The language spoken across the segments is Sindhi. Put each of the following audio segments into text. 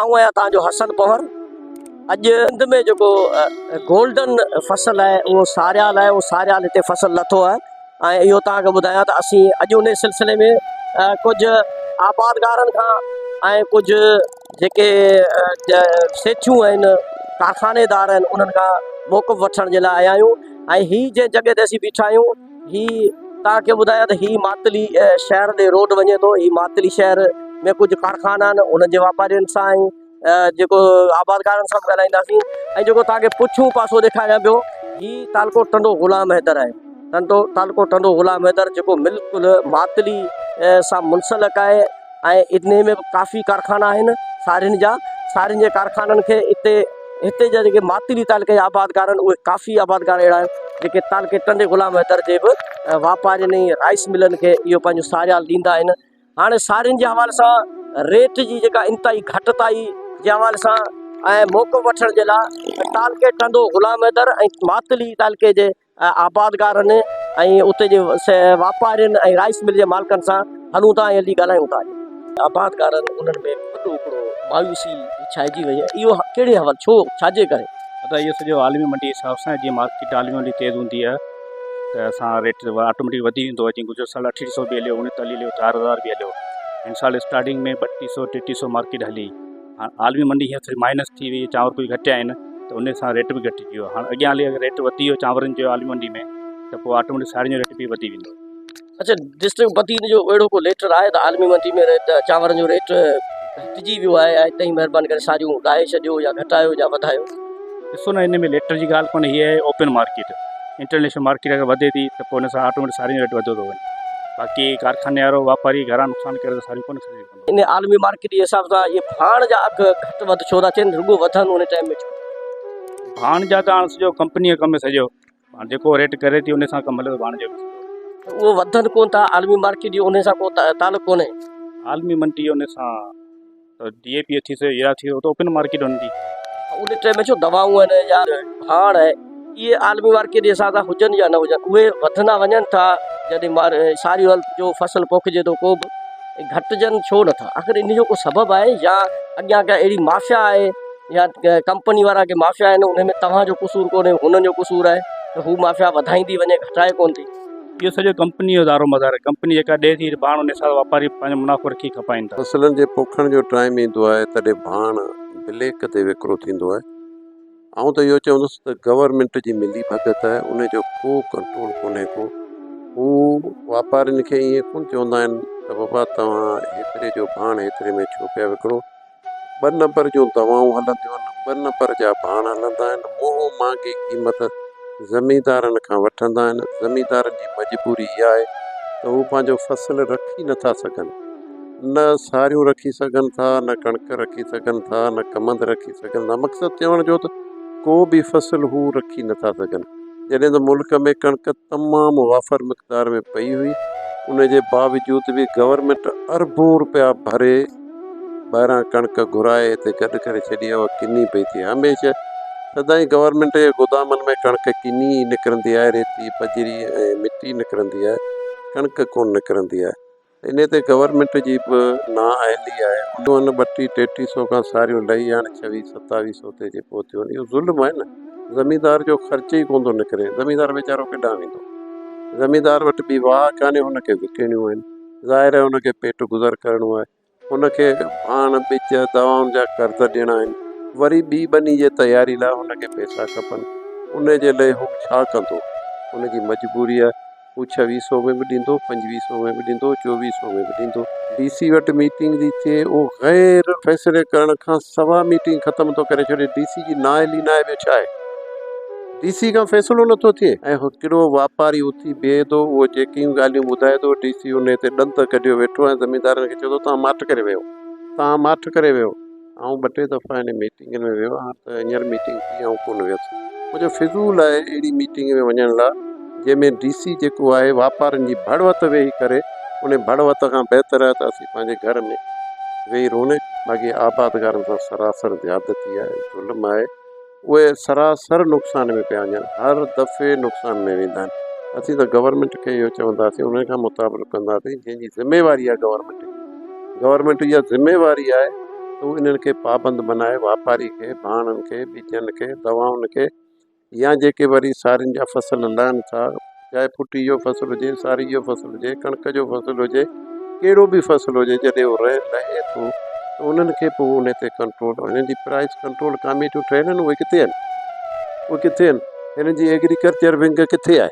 آئون آهيان توهان جو حسن پنهور. اڄ سنڌ ۾ جيڪو گولڊن فصل آهي اهو ساريال آهي اهو ساريال هتي فصل لٿو آهي ۽ اهو توهان کي ٻڌايان ته اسين اڄ ان سلسلي ۾ ڪجهه آبادگارن کان ۽ ڪجهه جيڪي سيٺيون آهن ڪارخانيدار آهن انهن کان موقف وٺڻ جي لاء آيا آهيون ۽ هي جنهن جڳهه تي اسين بيٺا آهيون هي توهان کي ٻڌايان ته هي ماتلي شهر ڏي روڊ وڃي ٿو هي ماتلي شهر ۾ ڪجهه ڪارخانا آهن انهن جي واپارين سان ۽ جيڪو آبادگارن سان به ڳالهائينداسين ۽ جيڪو توهان کي پٺيون پاسو ڏيکاريان پيو هي تعلقو ٽنڊو غلام حيدر آهي ٽنڊو تعلقو ٽنڊو غلام حيدر جيڪو بلڪل ماتلي سان منسلڪ آهي ۽ انهي ۾ به ڪافي ڪارخانا آهن سارين جا سارين جي ڪارخانن کي اتي هتي جا جيڪي ماتلي تعلقي جا آبادگار آهن اهي ڪافي آبادگار اهڙا آهن جيڪي تعلقي ٽنڊي غلام حيدر جي به واپارين ۽ رائس ملن کي اهو پنهنجو ساريال ڏيندا آهن هاڻي سارين جي حوالي سان ريٽ جي جيڪا انتهائي گهٽتائي جي حوالي سان ۽ موقف وٺڻ جي لاء تعلقي ٽنڊو غلام حيدر ۽ ماتلي تعلقي جي آبادگارن ۽ اتي جي واپارين ۽ رائيس مل جي مالڪن سان هلون ٿا ۽ هلي ڳالهايون ٿا. آبادگارن انهن ۾ وڏو هڪڙو مايوسي ڇائجي وئي آهي اهو ڪهڙي حوالي ڇو ڇاجي ڪري؟ ادا اهو سڄو عالمي منڊي جي حساب سان جيئن مارڪيٽ عالمي منڊي تيز هوندي آهي ته اسان ريٽ آٽوميٽڪ وڌي ويندو آهي جيئن گذريل سال اٺٽيهه سو به هليو اڻيتاليهه هليو 4000 به هليو هن سال اسٽارٽنگ ۾ ٻٽيهه سو ٽيٽيهه سو مارڪيٽ هلي هاڻ عالمي منڊي هينئر ٿوري مائنس ٿي وئي چانور ڪجهه گهٽيا آهن ته ان سان ريٽ به گهٽجي ويو هاڻ اڳيان هلي اگر ريٽ وڌي ويو چانورن جو عالمي منڊي ۾ ته پوء آٽوميٽڪ سارين جو ريٽ به وڌي ويندو. اڇا ڊسٽرڪٽ بدين جو اهڙو ڪو ليٽر آهي ته عالمي منڊي ۾ ريٽ چانورن جو ريٽ گهٽجي ويو آهي ۽ تنهن مهرباني ڪري ساريون لاهي ڇڏيو يا گهٽايو يا وڌايو. ڏسو نه ان ۾ ليٽر جي ڳالهه ڪونهي هي آهي اوپن مارڪيٽ انٽرنيشنل مارڪيٽ اگر وڌي ٿي ته پوء ان سان آٽوميٽڪ سارين جو ريٽ وڌندو ٿو وڃي باقي ڪارخاني وارو واپاري گهران نقصان ڪري ته ساريون ڪونه خريد ڪندو. ان عالمي مارڪيٽ جي حساب سان اهي ڀاڻ جا اگهه گهٽ وڌ ڇو ٿا ٿين رڳو وڌن ان ٽائيم ۾ ڇو؟ ڀاڻ جا ته هاڻ سڄو ڪمپني جو ڪم سڄو هاڻ جيڪو ريٽ ڪري ٿي ان سان ڪم هلي ٿو ڀاڻ جو به ته اهو وڌن ڪون ٿا عالمي مارڪيٽ جو ان سان ڪو تعلق ڪونهي. عالمي منڊي ان سان ته ڊي اي پي ٿي سگهي يوريا ٿي سگهي ته اوپن مارڪيٽ هن جي. ان ٽائيم ۾ ڇو دوائون آهن يا ڀاڻ آهي اهي عالمي مارڪيٽ جي حساب سان هجن يا نه هجن اهي وڌندا وڃن ٿا جڏهن ساري جو فصل پوکجي ٿو ڪو به گهٽجن ڇو نٿا آخر ان جو ڪو سبب آهي يا اڳيان ڪا اهڙي مافيا آهي يا ڪمپني وارا ڪي مافيا آهن ان ۾ توهان جو قصور ڪونهي هنن جو قصور آهي ته هو مافيا وڌائيندي وڃي گهٽائي ڪونه ٿي. اهو سڄو ڪمپني جو دارو مدار آهي ڪمپني جيڪا ڏئي ٿي ڀاڻ ان حساب سان واپاري پنهنجو منافعو رکي کپائين ٿا. فصلن جي پوکڻ جو ٽائيم ايندو آهي تڏهن ڀاڻ بليڪ تي وڪرو ٿيندو آهي. آئون ته اهو چوندس ته گورنمينٽ جي ملي ڀڳت آهي ان جو ڪو ڪنٽرول ڪونهي ڪو هو واپارين کي ائين ڪونه چوندا آهن ته بابا توهان هيتري جو ڀاڻ هيتري ۾ ڇو پيا وڪڻو ٻه نمبر جون دوائون هلنديون آهن ٻه نمبر جا ڀاڻ هلندا آهن منهن مانگي قيمت زميندارن کان وٺندا آهن زميندارن جي مجبوري اها آهي ته هو پنهنجو فصل رکي نٿا سگهن نه ساريون رکي سگهن ٿا، نه ڪڻڪ رکي سگهن ٿا، نه ڪمند رکي سگهن ٿا. مقصد چوڻ جو ته ڪو به فصل هو رکي نٿا سگهن. جڏهن ته ملڪ ۾ ڪڻڪ تمام وافر مقدار ۾ پئي هئي، ان جي باوجود به گورنمينٽ اربون روپيا ڀري ٻاهران ڪڻڪ گهرائي هتي گڏ ڪري ڇڏي اها ڪني پئي ٿئي. هميشه سدائين گورنمينٽ جي گودامن ۾ ڪڻڪ ڪني ئي نڪرندي آهي، ريتي، بجري ۽ مٽي نڪرندي آهي، ڪڻڪ ڪونه نڪرندي آهي. انهي تي گورنمينٽ جي به نااهلي آهي. انهن ٻٽي ٽيٽي سو کان ساريون لهي هاڻي ڇويهه ستاويهه سو تي جي پهتيون آهن. اهو ظلم آهي نه. زميندار جو خرچ ئي ڪونه ٿو نڪري. زميندار ويچارو ڪيڏانهن ويندو. زميندار وٽ ٻي واهه ڪانهي هن کي وڪڻيون آهن. ظاهر آهي هن کي پيٽ گذر ڪرڻو آهي. هن کي ڀاڻ، ٻج، دوائن جا قرض ڏيڻا آهن. وري ٻي ٻني جي تياري لاء هن کي پئسا کپن. انهي جي لئي هو ڇا ڪندو. هن جي مجبوري آهي. هو ڇويهه سو ۾ به ڏيندو، پنجويهه سو ۾ به ڏيندو، چوويهه سو ۾ به ڏيندو. ڊي سي وٽ ميٽنگ ٿي ٿئي، اهو غير فيصلي ڪرڻ کان سوا ميٽنگ ختم ٿو ڪري ڇڏي، ڊي سي جي نااهلي ناهي ٻيو ڇا آهي؟ ڊي سي کان فيصلو نٿو ٿئي ۽ هڪڙو واپاري اٿي بيهي ٿو، اهو جيڪيون ڳالهيون ٻڌائي ٿو، ڊي سي انهي تي ڏند ڪڍيو ويٺو ۽ زميندارن کي چئي ٿو توهان ماٺ ڪري ويهو، توهان ماٺ ڪري ويهو. آئون ٻه ٽي دفعا ان ميٽنگن ۾ ويو آهيان ته هينئر ميٽنگ ٿي آئون ڪونه ويس. منهنجو فضول آهي اهڙي ميٽنگ ۾ وڃڻ لاء جنهن ۾ ڊي سي جيڪو آهي واپارين جي ڀڙ وت ويهي ڪري ان ڀڙ وت کان بهتر آهي ته اسين پنهنجي گهر ۾ ويهي رهون باقي آبادگارن سان سراسر زيادتي آهي ظلم آهي. اهي سراسر نقصان ۾ پيا وڃن، هر دفعي نقصان ۾ ويندا آهن، اسين ته گورنمينٽ کي اهو چونداسين انهن کان مطالبو ڪنداسين جنهن جي ذميواري آهي گورنمينٽ جي، گورنمينٽ جي اها ذميواري آهي ته ته هو انهن کي پابند بنائي واپاري کي، ڀاڻن کي، ٻجن کي، دوائن کي يا جيڪي وري سارين جا فصل لهن ٿا چاهي ڦٽي جو فصل هجي، ساري جو فصل هجي، ڪڻڪ جو فصل هجي، ڪهڙو به فصل هجي جڏهن هو لهي ٿو ته انهن کي پوء ان تي ڪنٽرول هنن جي پرائس ڪنٽرول ڪاميٽيون ٺهيل آهن اهي ڪٿي آهن اهي ڪٿي آهن هنن جي ايگريڪلچر ونگ ڪٿي آهي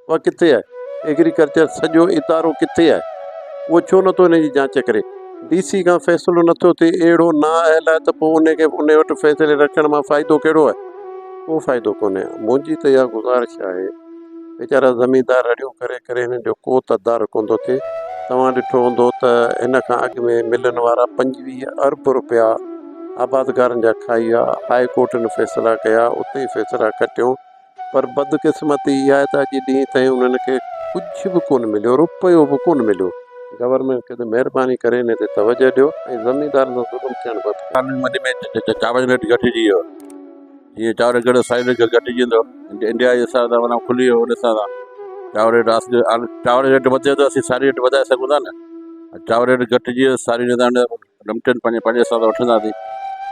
اها ڪٿي آهي؟ ايگريڪلچر سڄو ادارو ڪٿي آهي؟ اهو ڇو نٿو ان جي جاچ ڪري؟ ڊي سي کان فيصلو نٿو ٿئي اهڙو نااهل آهي ته پوء ان کي ان وٽ فيصلي رکڻ مان فائدو ڪهڙو آهي؟ ڪو فائدو ڪونهي. منهنجي ته اها گذارش آهي ويچارا زميندار رڙيون ڪري ڪري هنن جو ڪو تدارڪ ڪونه ٿو ٿئي. توهان ڏٺو هوندو ته هن کان اڳ ۾ ملن وارا 25 ارب روپيا آبادگارن جا کائي ويا، هاء ڪورٽن فيصلا ڪيا اتي ئي فيصلا کٽيو. پر بدقسمتي اها آهي ته اڄ ڏينهن تائين انهن کي ڪجهه به ڪونه مليو، رپيو به ڪونه مليو. گورنمينٽ کي ته مهرباني ڪري ان تي توجهه ڏيو ۽ زميندارن سان ظلم ٿيڻ بند ڪيو. عالمي منڊي ۾ چانور جو ريٽ گهٽجي ويو جيئن چانور جو ريٽ سائي ريٽ گهٽجي ويندو انڊيا جي حساب سان معنيٰ کلي ويو ان حساب سان چانور ريٽ چانور جو ريٽ وڌي ٿو اسين ساري ريٽ وڌائي سگهون ٿا نه چانور ريٽ گهٽجي ويو ساري ريٽ لمٽن پنهنجي پنهنجي حساب سان وٺنداسين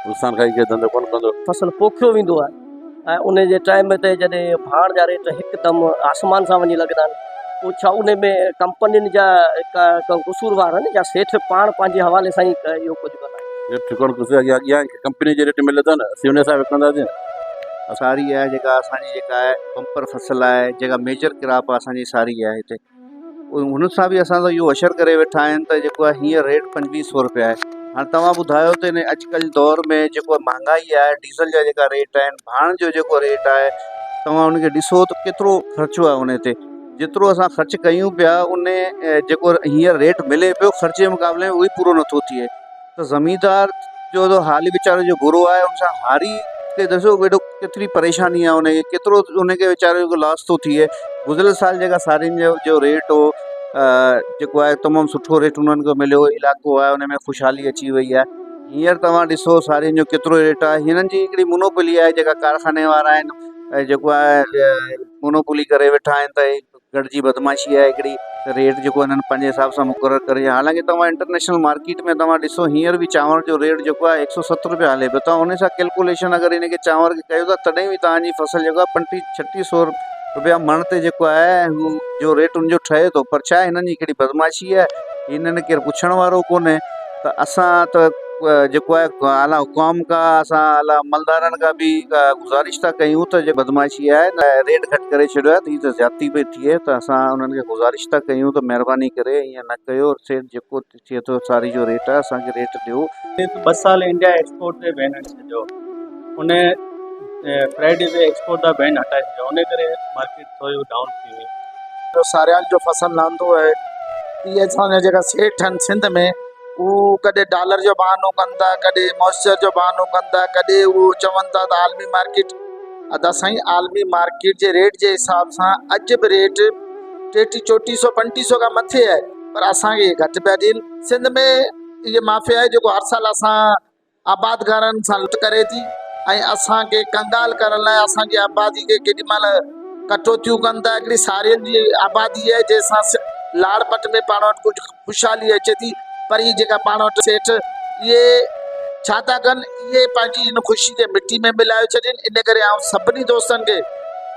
نقصان کائي ڪير ڌنڌو ڪونه ڪندو. فصل پوکيو ويندو آهي ۽ ان جي ٽائيم تي جڏهن ڀاڻ جا ريٽ هڪدم آسمان سان وڃي لڳندا آهن پوء ڇا ان ۾ ڪمپنين جا ڪا قصوروار آهن يا سيٺ پاڻ پنهنجي حوالي سان ئي اهو ڪجهه ڪندا آهن. ريٽ ڪونه قصور اڳيان اڳيان ڪمپني جي ريٽ ملي ٿو نه اسين ان حساب وڪڻنداسين. ساري آهي جيڪا اسان جي جيڪا آهي بمپر فصل آهي جيڪا ميجر ڪراپ آهي اسان جي ساري آهي هتي هن سان به اسان سان اهو حشر ڪري ويٺا آهن ته جيڪو آهي هينئر ريٽ 25 سو روپيا آهي هاڻي توهان ٻڌايو ته هن اڄڪلهه دور ۾ جيڪو مهانگائي آهي ڊيزل جا جيڪا ريٽ آهن ڀاڻ جو جيڪو ريٽ آهي توهان ان کي ڏسو ته ڪيترو خرچو آهي ان تي جيترو اسان خرچ ڪيون پيا ان جيڪو هينئر ريٽ ملي پيو خرچ جي مقابلي ۾ اهو ئي پورو نٿو ٿئي ته زميندار جو ته حال ئي ويچاري جو برو آهي ان سان هاري کي ڏسو ايڏو ڪيتري پريشاني آهي ان کي ڪيترو ان کي ويچاري کي لاس ٿو ٿئي گذريل سال جيڪا سارين جو جو ريٽ هو جيڪو آهي تمام سٺو ريٽ انهن کي مليو علائقو آهي ان ۾ خوشحالي اچي وئي آهي هينئر توهان ڏسو سارين جو ڪيترو ريٽ آهي هنن جي هڪڙي مونوپولي آهي جيڪا ڪارخاني وارا آهن ۽ جيڪو آهي مونوپولي ڪري ويٺا آهن ته گڏجي بدمعاشي آهي هڪڙي ته ريٽ جيڪو هنن پنهنجي حساب سان مقرر ڪري حالانڪه توهان انٽرنيشنل مارڪيٽ ۾ توهان ڏسو هينئر به چانور جو ريٽ جيڪو آهي 170 روپيا هلي پيو توهان ان سان ڪيلڪوليشن اگر ان کي چانور کي ڪيو ٿا تڏهن به توهان جي فصل جيڪو آهي 35 36 سو روپيا مڻ تي جيڪو آهي هو جو ريٽ ان جو ٺهي ٿو پر ڇا هنن جي هڪڙي بدمعاشي آهي هنن ڪير پڇڻ وارو ڪونهي ته اسان ته جيڪو آهي اعليٰ حڪام کان اسان اعليٰ عملدارن کان به گذارش ٿا ڪيون ته جي بدمعاشي آهي ريٽ گهٽ ڪري ڇڏيو آهي ته هي ته زيادتي پئي ٿئي ته اسان انهن کي گذارش ٿا ڪيون ته مهرباني ڪري ائين نه ڪيو سيٺ جيڪو ٿئي ٿو ساري جو ريٽ آهي اسان کي ريٽ ڏيو. ٻه سال انڊيا ايڪسپورٽ تي بين هڻي ڇڏيو ان فرائيڊي تي ايڪسپورٽ تان بين هٽائي ڇڏيو ان ڪري مارڪيٽ ٿوري ڊائون ٿي وئي. ساريال جو فصل لهندو آهي اهي اسان جا جيڪا سيٺ آهن سنڌ ۾ هو ڪڏهن ڊالر جو بهانو ڪن ٿا ڪڏهن موئسچر جو بهانو ڪن ٿا ڪڏهن هو چون ٿا ته عالمي مارڪيٽ ادا سائين عالمي مارڪيٽ جي ريٽ جي حساب سان اڄ به ريٽ ٽيٽيهه چوٽيهه سو پنٽيهه سو کان مٿي آهي پر اسانکي گهٽ پيا ڏين سنڌ ۾ اهي مافيا آهي جيڪو هر سال اسان آبادگارن سان لٽ ڪري ٿي ۽ اسان کي ڪنگال ڪرڻ لاء اسان جي آبادي کي ڪيڏي مهل ڪٽوتيون ڪن ٿا هڪڙي سارين جي آبادي آهي جنهن سان لاڙ پٽ ۾ پاڻ وٽ ڪجهه خوشحالي اچي ٿي پر هي جيڪا پاڻ وٽ سيٺ اهي ڇا ٿا ڪن اهي پنهنجي هن خوشي کي مٽي ۾ ملايو ڇڏين ان ڪري آئون سڀني دوستن کي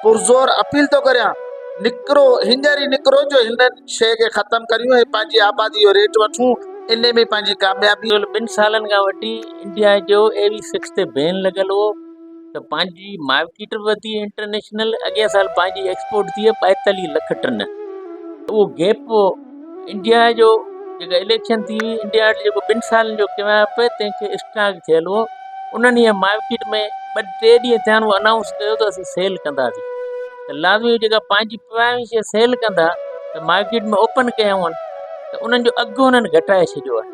پرزور اپيل ٿو ڪريان نڪرو هينئر ئي نڪرو جو هن شيء کي ختم ڪريون ۽ پنهنجي آبادي جو ريٽ وٺون انهي ۾ پنهنجي ڪاميابي. گذريل ٻن سالن کان وٺي انڊيا جو اي وي سڪس تي بين لڳل هو ته پنهنجي مارڪيٽ به وڌي انٽرنيشنل اڳئين سال پنهنجي ايڪسپورٽ ٿي 42 لک ٽن اهو گيپ انڊيا جو جيڪا اليڪشن ٿي هئي انڊيا وٽ جيڪو ٻن سالن جو ڪراپ تنهن کي اسٽاڪ ٿيل هو انهن ڏينهن مارڪيٽ ۾ ٻه ٽي ڏينهن ٿيا آهن اهو انائونس ڪيو ته اسين سيل ڪنداسين ته لازمي جيڪا پنهنجي پراڻي شيء سيل ڪندا ته مارڪيٽ ۾ اوپن ڪيائون ته انهن جو اگهه انهن گهٽائي ڇڏيو آهي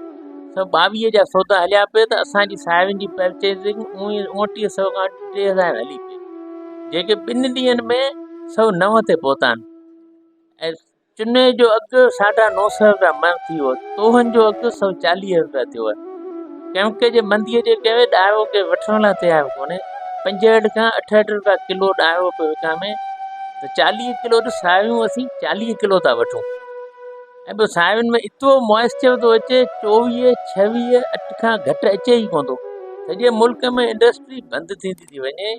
122 جا سودا هليا پئي ته اسانجي ساوين جي پرچيزنگ 29 سو کان 3000 هلي پئي جيڪي ٻن ڏينهن ۾ 109 تي پهتا آهن ۽ چني جو اگهه ساڍا نو سئو رپيا مڻ ٿي ويو، توهن جو اگهه 140 رپيا ٿيو آهي. ڪڻڪ جي منديء جي ڪري ڏاڙهو ڪير وٺڻ لاء تيار ڪونهي. 65 کان 68 رپيا ڪلو ڏاڙهو پيو وڪامي ته 40 ڪلو ته ساويون اسين 40 ڪلو ٿا وٺون. ۽ ٻيو ساوين ۾ ايترو موئسچر ٿو اچي 24 26 اٺ کان گهٽ اچي ئي ڪونه ٿو. سڄي ملڪ ۾ انڊسٽري بند ٿيندي ٿي وڃي.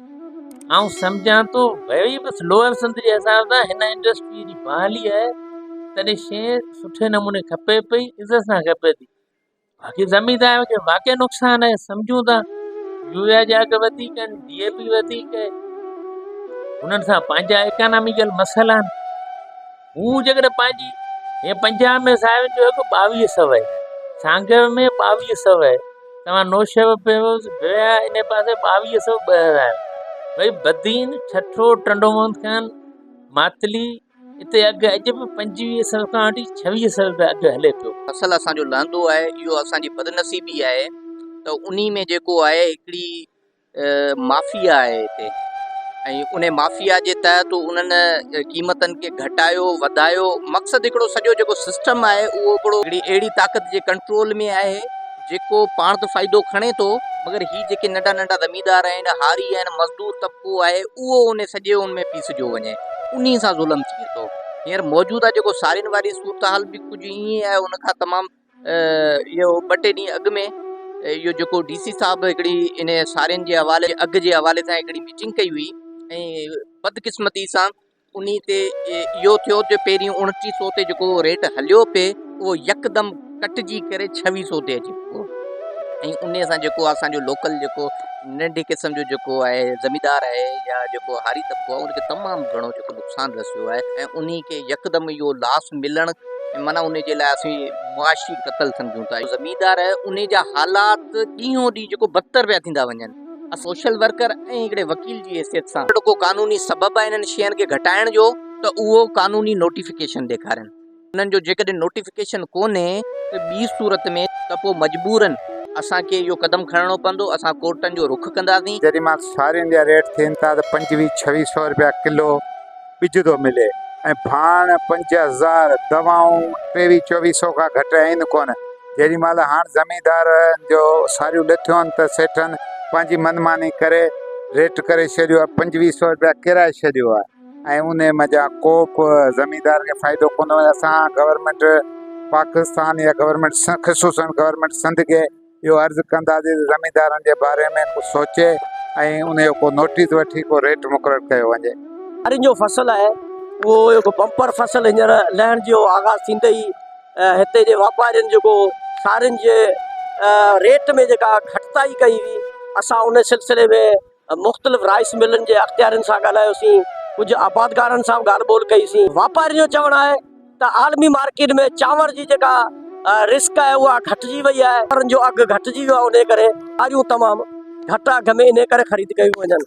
آئون سمجهان ٿو وري بس لوئر سنڌ جي حساب سان هن انڊسٽري جي بحالي آهي تڏهن شيء سٺي نموني کپي پئي عزت سان کپي ٿي باقي زميندار کي واقعي نقصان آهي سمجهون ٿا يوريا جا اگهه وڌيڪ آهن ڊي اي پي وڌيڪ آهي انهن سان پنهنجا اڪاناميڪل مسئلا آهن هو جيڪڏهن پنهنجي هيئن پنجاب ۾ ساوين جو اگهه 2200 آهي سانگهڙ ۾ 2200 آهي توهان نوشهرو فيروز ويا ان پاسي 2200 2000 ڀئي بدين ٺٽو ٽنڊو محمد خان ماتلي اتي اگهه اڄ به 2500 کان وٺي 2600 روپيا اگهه هلي پيو. فصل اسان جو لهندو آهي اهو اسان جي بدنصيبي آهي ته انهي ۾ جيڪو آهي هڪڙي مافيا آهي هتي ۽ ان مافيا جي تحت انهن قيمتن کي گهٽايو وڌايو مقصد هڪڙو سڄو جيڪو سسٽم آهي اهو هڪڙو هڪڙي اهڙي طاقت جي ڪنٽرول ۾ آهي جيڪو پاڻ ته فائدو کڻي ٿو مگر هي جيڪي ننڍا ننڍا زميندار آهن هاري آهن مزدور طبقو آهي اهو ان سڄي ان ۾ پيسجو وڃي انهي سان ظلم ٿئي ٿو هينئر موجوده جيڪو سارين واري صورتحال به ڪجهه ائين آهي ان کان تمام اهو ٻه ٽي ڏينهن اڳ ۾ اهو جيڪو ڊي سي صاحب هڪڙي ان سارين جي حوالي اگهه جي حوالي سان هڪڙي ميٽنگ ڪئي هئي ۽ بدقسمتي سان انهي تي اهو ٿيو جو پهرين 29 سو تي جيڪو ريٽ هليو پئي اهو يڪدم ڪٽجي ڪري 26 سو تي اچي پيو ۽ انهي سان جيڪو اسانجو لوڪل جيڪو ننڍي قسم جو جيڪو آهي زميندار آهي يا جيڪو هاري طبقو آهي ان کي تمام گهڻو جيڪو نقصان رسيو آهي ۽ انهي کي يڪدم اهو لاس ملڻ معنيٰ انهي جي لاء اسين معاشي قتل سمجهون ٿا زميندار آهي انهي جا حالات ڏينهون ڏينهن جيڪو بدتر پيا ٿيندا وڃن سوشل ورڪر ۽ هڪڙي وڪيل جي حيثيت سان اهڙو ڪو قانوني سبب آهي انهن شين کي گهٽائڻ جو ته اهو قانوني نوٽيفڪيشن ڏيکارين انهن جو جيڪڏهن نوٽيفڪيشن ڪونهي ته ٻي صورت ۾ ته پوء مجبورن اسان کي اهو قدم کڻڻو پوندو، اسان ڪورٽن جو رخ ڪنداسين. جيڏي مهل سارين جا ريٽ ٿين ٿا ته 25، 26 سئو رپيا ڪلو ٻج ٿو ملي ۽ ڀاڻ 5000، دوائون 23، 24 سئو کان گهٽ آهن ڪونه. جيڏي مهل هاڻ زميندارن جو ساريون لٿيون آهن ته سيٺن پنهنجي من ماني ڪري ريٽ ڪري ڇڏيو آهي، 25 سئو رپيا ڪيرائي ڇڏيو آهي. ۽ انهي منجهان ڪو به زميندار کي فائدو ڪونه وڃي اسان گورنمينٽ پاڪستان يا گورنمينٽ خصوصن گورنمينٽ سنڌ کي اهو عرض ڪنداسين ته زميندارن جي باري ۾ ڪجهه سوچي ۽ انهي جو ڪو نوٽيس وٺي ڪو ريٽ مقرر ڪيو وڃي. سارين جو فصل آهي اهو هڪ بمپر فصل هينئر لهڻ جو آغاز ٿيندي ئي هتي جي واپارين جيڪو سارين جي ريٽ ۾ جيڪا گهٽتائي ڪئي هئي اسان ان سلسلي ۾ مختلف رائيس ملن جي اختيارين سان ڳالهايوسين، ڪجهه آبادگارن سان به ڳالهه ٻولهه ڪئي سين. واپارين جو چوڻ آهي ته عالمي مارڪيٽ ۾ چانور جي جيڪا رسڪ آهي اها گهٽجي وئي آهي، چانورن جو اگهه گهٽجي ويو آهي انهي ڪري ساريون تمام گهٽ اگهه ۾ انهي ڪري خريد ڪيون وڃن.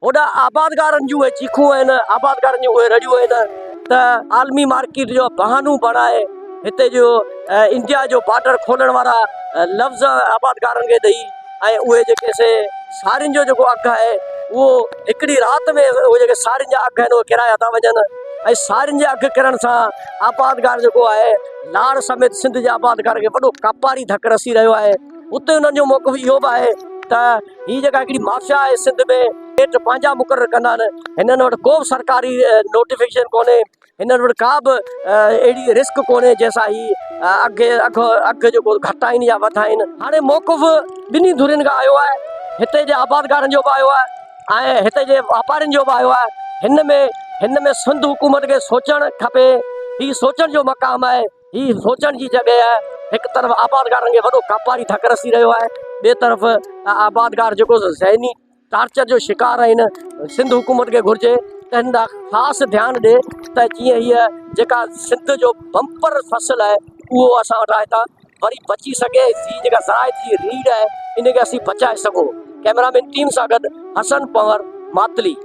هوڏانهن آبادگارن جون اهي چيخون آهن، آبادگارن جون اهي رڙيون آهن ته عالمي مارڪيٽ جو بهانو بڻائي هتي جو انڊيا جو بارڊر کولڻ وارا لفظ آبادگارن کي ڏئي ۽ اهي جيڪي سي سارين جو جيڪو اگهه آهي اهو هڪڙي رات ۾ اهي جيڪي سارين جا اگهه آهن اهي ڪيرايا ٿا وڃن ۽ سارين جي اگهه ڪرڻ سان آبادگار جيڪو آهي لاڙ سميت سنڌ جي آبادگار کي وڏو ڪاپاري ڌڪ رسي رهيو آهي اتي انهن جو موقف اهو به آهي ته هي جيڪا هڪڙي مافيا آهي سنڌ ۾ ريٽ پنهنجا مقرر ڪندا آهن هنن وٽ ڪو به سرڪاري نوٽيفڪيشن ڪونهي هنن وٽ ڪا به اهڙي رسڪ ڪونهي جنهن سان هي اگهه اگهه اگهه جيڪو گهٽائين يا وڌائين. هاڻي موقف ٻنهي ڌرين کان آيو آهي، هتي جي آبادگارن جو به آيو آهي ۽ هتي جي واپارين جو به آيو آهي. هن ۾ هن ۾ سنڌ حڪومت کي سوچڻ کپي، هي سوچڻ جو مقام آهي، هي سوچڻ جي جڳهه آهي. هڪ طرف آبادگارن کي وڏو ڪاپاري ڌڪ رسي رهيو آهي، ٻئي طرف آبادگار جيڪو ذهني ٽارچر جو شڪار آهن، سنڌ حڪومت کي گهرجي ته هن ڏانهن خاص ڌيان ڏي ته جيئن هيء جيڪا سنڌ جو بمپر فصل آهي اهو اسان وٽان هتان وري بچي سگهي هي جيڪا زراعت جي ريڙهه آهي ان کي اسين بچائي سگهون ڪئميرا مين ٽيم سان گڏ حسن پنهور ماتلي.